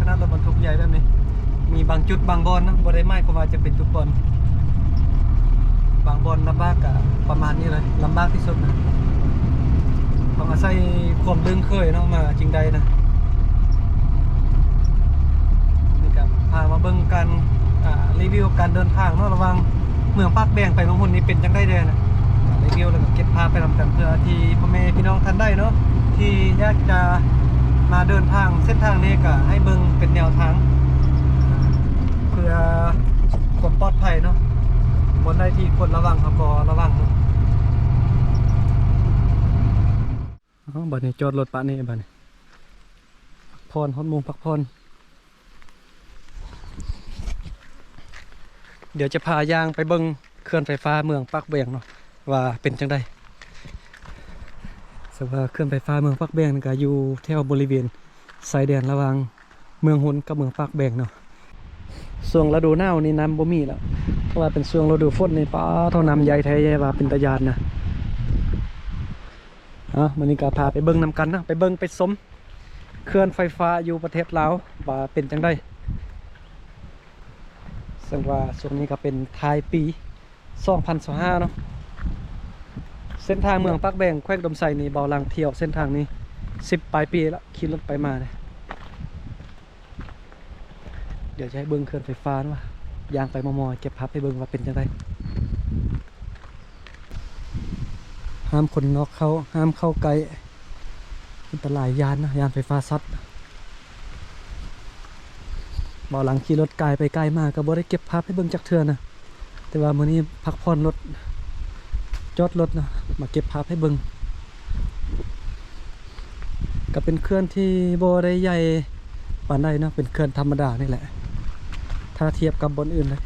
ນະ ລົດບັນທຸກໃຫຍ່ແບບນີ້ ມີບາງຈຸດບາງບ່ອນເນາະ ບໍ່ໄດ້ໝາຍຄວາມວ່າຈະເປັນທຸກບ່ອນ. ບາງບ່ອນລຳບາກກະປະມານນີ້ເລີຍ ລຳບາກທີ່ສຸດນະ ຕ້ອງອາໄສຄວາມລຶ້ງເຄີຍເນາະ ມາຈຶ່ງໄດ້ນະ. ນີ້ກະພາມາເບິ່ງການ ອ່າ ຣີວິວການເດີນທາງເນາະ ລະຫວ່າງເມືອງປາກແບງໄປເມືອງຮຸນນີ້ເປັນຈັ່ງໃດແດ່ນະ ອ່າ ຣີວິວ ແລ້ວກໍເກັບພາບໄປນຳກັນ ເພື່ອທີ່ພໍ່ແມ່ພີ່ນ້ອງທ່ານໃດເນາະ ທີ່ຢາກຈະມາເດີນທາງເສັ້ນທາງນີ້ ກະໃຫ້ເບິ່ງເປັນແນວທາງ ເພື່ອຄວາມປອດໄພເນາະ ບ່ອນໃດທີ່ຄວນລະວັງເຮົາກໍລະວັງເນາະ. ເອົ້າ ບັດນີ້ຈອດລົດປະນີ້ ບັດນີ້ພັກຜ່ອນ ຮອດໂມງພັກຜ່ອນ. ດຽວຈະພາຍ່າງໄປເບິ່ງເຂື່ອນໄຟຟ້າເມືອງປາກແບງເນາະ ວ່າເປັນຈັ່ງໃດ. ສະວ່າເຂື່ອນໄຟຟ້າເມືອງປາກແບງນີ້ກະຢູ່ແຖວບໍລິເວນຊາຍແດນລະຫວ່າງເມືອງຮຸນກັບເມືອງປາກແບງເນາະ. ຊ່ວງລະດູໜາວນີ້ນ້ຳບໍ່ມີແລ້ວ ເພາະວ່າເປັນຊ່ວງລະດູຝົນນີ້ ປາໂທ້ ນ້ຳໃຫຍ່ແທ້ໃຫຍ່ວ່າເປັນຕາຢ້ານນະ. ເອົາ ມື້ນີ້ກໍພາໄປເບິ່ງນຳກັນເນາະ ໄປເບິ່ງໄປຊົມເຂື່ອນໄຟຟ້າຢູ່ປະເທດລາວວ່າເປັນຈັ່ງໃດ. ເຊິ່ງວ່າຊ່ວງນີ້ກໍເປັນທ້າຍປີສອງພັນຊາວຫ້າເນາະ. ເສັ້ນທາງເມືອງປາກແບງ ແຂວງອຸດົມໄຊນີ້ ເບົາຫຼັງທ່ຽວເສັ້ນທາງນີ້ສິບປາຍປີແລ້ວ ຂີ່ລົດໄປມານີ້. ດຽວຈະໃຫ້ເບິ່ງເຂື່ອນໄຟຟ້ານະ ຍ່າງໄປມໍ່ໆ ເກັບພາບໃຫ້ເບິ່ງວ່າເປັນຈັ່ງໃດ. ຫ້າມຄົນນອກເຂົ້າ ຫ້າມເຂົ້າໃກ້ ອັນຕະລາຍ ຢ້ານນະ ຢ້ານໄຟຟ້າຊັອດ. ເບົາຫຼັງຂີ່ລົດກາຍໄປກາຍມາ ກໍບໍ່ໄດ້ເກັບພາບໃຫ້ເບິ່ງຈັກເທື່ອນະ. ແຕ່ວ່າມື້ນີ້ພັກຜ່ອນລົດ ຈອດລົດເນາະ ມາເກັບພາບໃຫ້ເບິ່ງ. ກໍເປັນເຂື່ອນທີ່ບໍ່ໄດ້ໃຫຍ່ປານໃດເນາະ ເປັນເຂື່ອນທຳມະດານີ້ແຫຼະ ຖ້າທຽບກັບບ່ອນອື່ນນະ.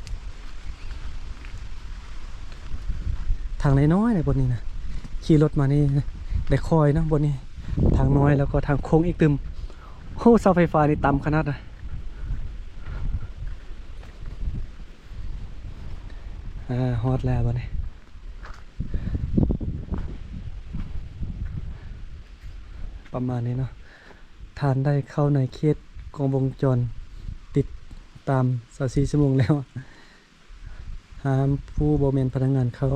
ທາງນ້ອຍໆ ໃນບ່ອນນີ້ນະ ຂີ່ລົດມານີ້ໄດ້ຄ່ອຍເນາະ ບ່ອນນີ້ທາງນ້ອຍ ແລ້ວກໍທາງໂຄ້ງອີກຕື່ມ. ໂອ້ ເສົາໄຟຟ້ານີ້ຕ່ຳຂະໜາດນະ. ອ່າ ຮອດແລ້ວບັດນີ້ ປະມານນີ້ເນາະ. ທ່ານໄດ້ເຂົ້າໃນເຂດກ້ອງວົງຈອນປິດຕາມຊາວສີ່ຊົ່ວໂມງແລ້ວ. ຫ້າມຜູ້ບໍ່ແມ່ນພະນັກງານເຂົ້າ.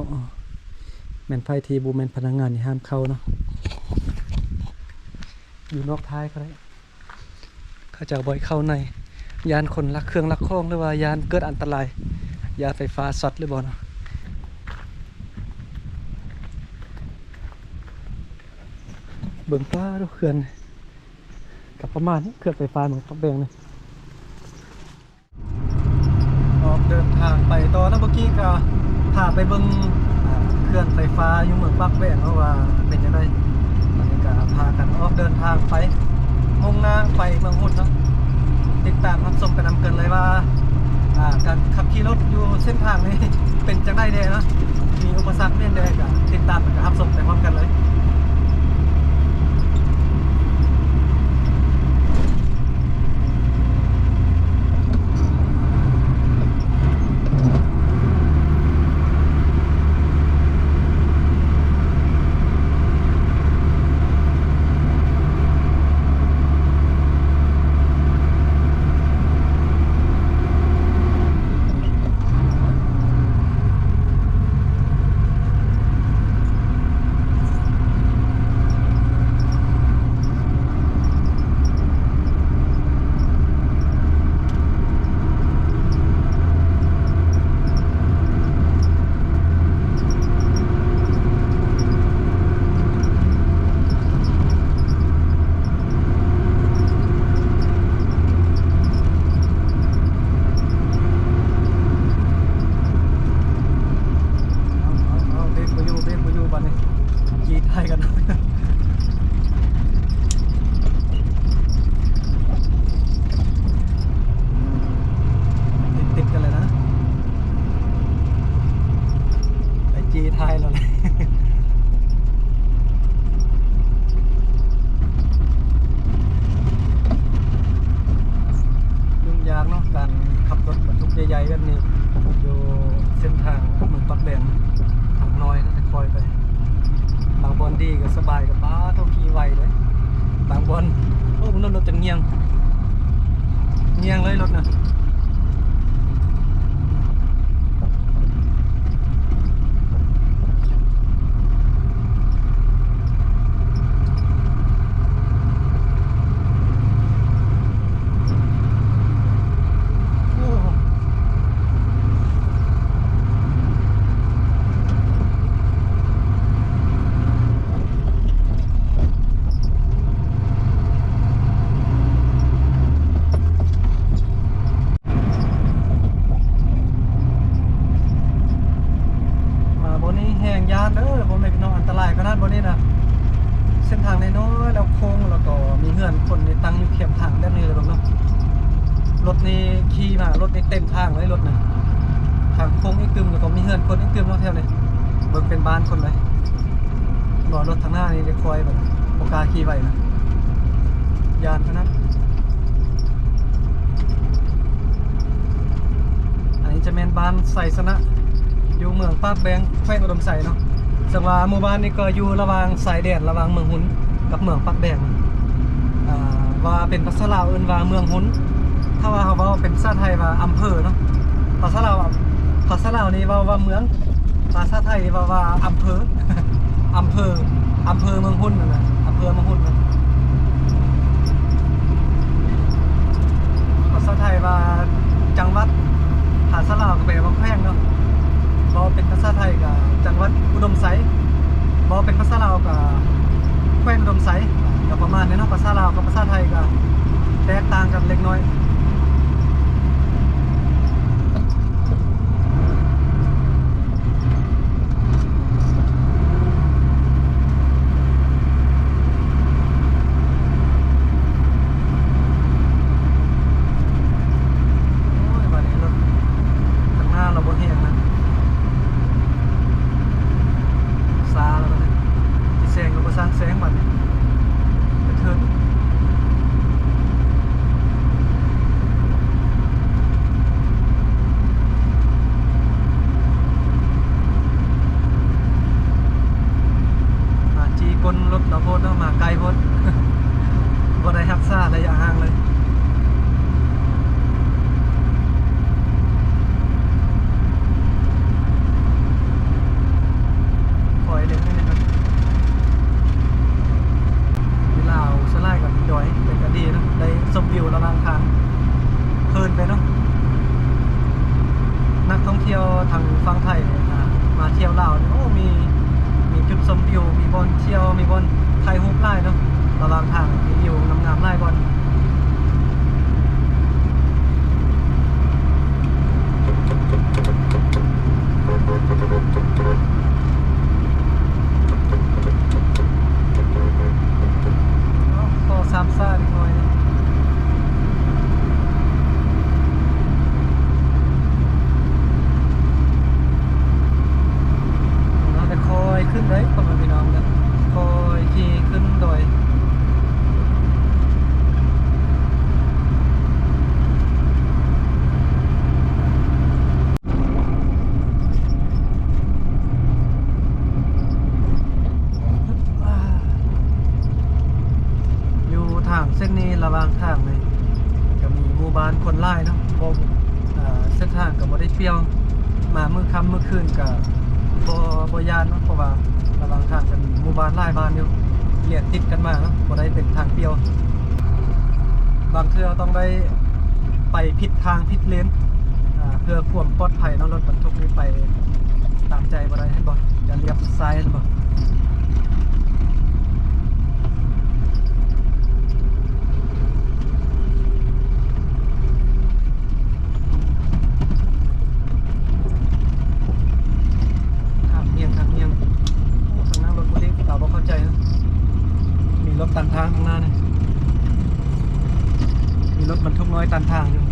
ແມ່ນໃຜທີ່ບໍ່ແມ່ນພະນັກງານນີ້ຫ້າມເຂົ້າເນາະ. ຢູ່ນອກທ້າຍກໍໄດ້. ເຂົາເຈົ້າບໍ່ໃຫ້ເຂົ້າໃນ ຢ້ານຄົນລັກເຄື່ອງລັກຂອງ ຫຼືວ່າຢ້ານເກີດອັນຕະລາຍ ຢ້ານໄຟຟ້າຊັອດຫຼືບໍ່ເນາະ. ເບິ່ງຟ້າດູເຂື່ອນ ກໍປະມານນີ້ ເຂື່ອນໄຟຟ້າເມືອງປາກແບງນີ້. ອອກເດີນທາງໄປຕໍ່ນະ ເມື່ອກີ້ກໍພາໄປເບິ່ງ ອ່າ ເຂື່ອນໄຟຟ້າຢູ່ເມືອງປາກແບງເນາະ ວ່າເປັນຈັ່ງໃດ. ຕອນນີ້ກໍພາກັນອອກເດີນທາງໄປ ມຸ່ງໜ້າໄປເມືອງຮຸນເນາະ. ຕິດຕາມຮັບຊົມໄປນຳກັນເລີຍວ່າ ອ່າ ການຂັບຂີ່ລົດຢູ່ເສັ້ນທາງນີ້ເປັນຈັ່ງໃດແດ່ເນາະ ມີອຸປະສັກຫຍັງແດ່ ກໍຕິດຕາມ ແລ້ວກໍຮັບຊົມໄປພ້ອມກັນເລີຍ. ເອົາ ເອົາ ເອົາ ເບຣກບໍ່ຢູ່ ເບຣກບໍ່ຢູ່ບັດນີ້ ຈີ່ທ້າຍກັນ ຕິດໆ ກັນເລີຍນະ. ໄປຈີ່ທ້າຍແລ້ວແຫຼະ ຫຍຸ້ງຍາກເນາະ ການຂັບລົດບັນທຸກໃຫຍ່ໆ ແບບນີ້ ຢູ່ເສັ້ນທາງເມືອງປາກແບງ ທາງນ້ອຍນະ ຄ່ອຍໄປ ບາງບ່ອນດີກໍສະບາຍ ກໍປາໂທ້ ຂີ່ໄວເດ້ ບາງບ່ອນ ໂອ້ ມັນລົດ ລົດຈົນງ່ຽງ. ຍ່ງເລີຍລົດນະ. ມາບ່ອນນີ້ແຮ່ງຢ້ານເດີພໍ່ແມ່ພີ່ນ້ອງ, ອັນຕະລາຍຂະໜາດບ່ອນນີ້ນະ. ເສັ້ນທາງນ້ອຍໆ ແລ້ວໂຄ້ງ ແລ້ວກໍມີເຮືອນຄົນນີ້ຕັ້ງຢູ່ແຄມທາງແບບນີ້ເລີຍເບິ່ງເນາະ. ລົດນີ້ຂີ່ມາ ລົດນີ້ເຕັມທາງເລີຍ ລົດນີ້ ທາງໂຄ້ງອີກຕື່ມ ແລ້ວກໍມີເຮືອນຄົນອີກຕື່ມເນາະແຖວນີ້. ເບິ່ງເປັນບ້ານຄົນເລີຍ. ບໍ່ ລົດທາງໜ້ານີ້ໄດ້ຄ່ອຍບັດ ບໍ່ກ້າຂີ່ໄວນະ ຢ້ານຂະໜາດ. ອັນນີ້ຈະແມ່ນບ້ານໄຊຊະນະ ຢູ່ເມືອງປາກແບງ ແຂວງອຸດົມໄຊເນາະ. ເຊິ່ງວ່າໝູ່ບ້ານນີ້ກໍຢູ່ລະຫວ່າງຊາຍແດນລະຫວ່າງເມືອງຮຸນກັບເມືອງປາກແບງ. ອ່າ ວ່າເປັນພາສາລາວເອີ້ນວ່າເມືອງຮຸນ, ຖ້າວ່າເຮົາເວົ້າເປັນພາສາໄທວ່າອຳເພີເນາະ. ພາສາລາວ ພາສາລາວນີ້ເວົ້າວ່າເມືອງ, ພາສາໄທເວົ້າວ່າອຳເພີ ອຳເພີ ອຳເພີເມືອງຮຸນຫັ້ນນະ ອຳເພີເມືອງຮຸນນະ. ພາສາໄທວ່າຈັງຫວັດ, ພາສາລາວກໍແປວ່າແຂວງເນາະ. ເວົ້າເປັນພາສາໄທກໍຈັງຫວັດອຸດົມໄຊ, ເວົ້າເປັນພາສາລາວກໍແຂວງອຸດົມໄຊ ກໍປະມານນີ້ເນາະ. ພາສາລາວກັບພາສາໄທກໍແຕກຕ່າງກັນເລັກນ້ອຍ. ໂອ້ຍ ບາດນີ້ລົດທາງໜ້າລາວບໍ່ແຮງນະ ຊ້າແລ້ວບາດນີ້ ຊິແຊງກໍບໍ່ຊ່າງແຊງບາດນີ້ ກະເທີນ. ມາຈີ້ກົ້ນລົດລາວໂພດເນາະ, ມາໃກ້ໂພດ ບໍ່ໄດ້ຮັກສາໄລຍະຫ່າງເລີຍ. ຄອຍເລັງນິດໜຶ່ງກ່ອນ. ຢູ່ລາວສ່ວນຫຼາຍກໍມີດອຍ ເປັນກະດີເນາະ, ໄດ້ຊົມວິວລະຫວ່າງທາງ ເພີນໄປເນາະ. ນັກທ່ອງທ່ຽວທາງຝັ່ງໄທນີ້ ອ່າ ມາທ່ຽວລາວນີ້ ໂອ້ ມີ ມີຈຸດຊົມວິວ ມີບ່ອນທ່ຽວ ມີບ່ອນຖ່າຍຮູບຫຼາຍເນາະ. ລະຫວ່າງທາງມີວິວງາມໆຫຼາຍບ່ອນ. ເອົາ ຂໍສາມຊາເລັກນ້ອຍ. ເຮົາຈະຄ່ອຍຂຶ້ນເດີ ພໍ່ແມ່ພີ່ນ້ອງເດີ, ຄ່ອຍຂີ່ຂຶ້ນດອຍ. ຢູ່ທາງເສັ້ນນີ້ ລະຫວ່າງທາງນີ້ ກະມີໝູ່ບ້ານຄົນຫຼາຍເນາະ, ເພາະ ເສັ້ນທາງກະບໍ່ໄດ້ປ່ຽວ, ມາມື້ຄ່ຳມື້ຄືນກະບໍ່ ບໍ່ຢ້ານເນາະ, ເພາະວ່າລະຫວ່າງທາງກະມີໝູ່ບ້ານຫຼາຍບ້ານຢູ່ ລຽນຕິດກັນມາເນາະ, ບໍ່ໄດ້ເປັນທາງປ່ຽວ. ບາງເທື່ອຕ້ອງໄດ້ໄປຜິດທາງຜິດເລນ ອ່າ ເພື່ອຄວາມປອດໄພເນາະ, ລົດບັນທຸກນີ້ໄປຕາມໃຈບໍ່ໄດ້ ເຫັນບໍ່? ຈະລຽບຊ້າຍ ເຫັນບໍ່? ທາງໝ້ຽງ ທາງໝ້ຽງ. ໂອ້ ທາງໜ້າລົດບໍ່ເລັກ ລາວບໍ່ເຂົ້າໃຈນະ. ມີລົດຕັນທາງຂ້າງໜ້ານີ້ ມີລົດບັນທຸກນ້ອຍຕັນທາງຢູ່.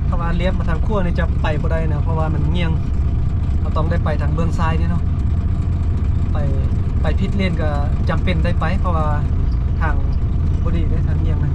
ຖ້າວ່າລຽບມາທາງຂວານີ້ຈະໄປບໍ່ໄດ້ນະ ເພາະວ່າມັນໝ້ຽງ. ເຮົາຕ້ອງໄດ້ໄປທາງເບື້ອງຊ້າຍນີ້ເນາະ. ໄປ ໄປຜິດເລນກໍຈຳເປັນໄດ້ໄປ ເພາະວ່າທາງບໍ່ດີເດ້ ທາງໝ້ຽງນະ.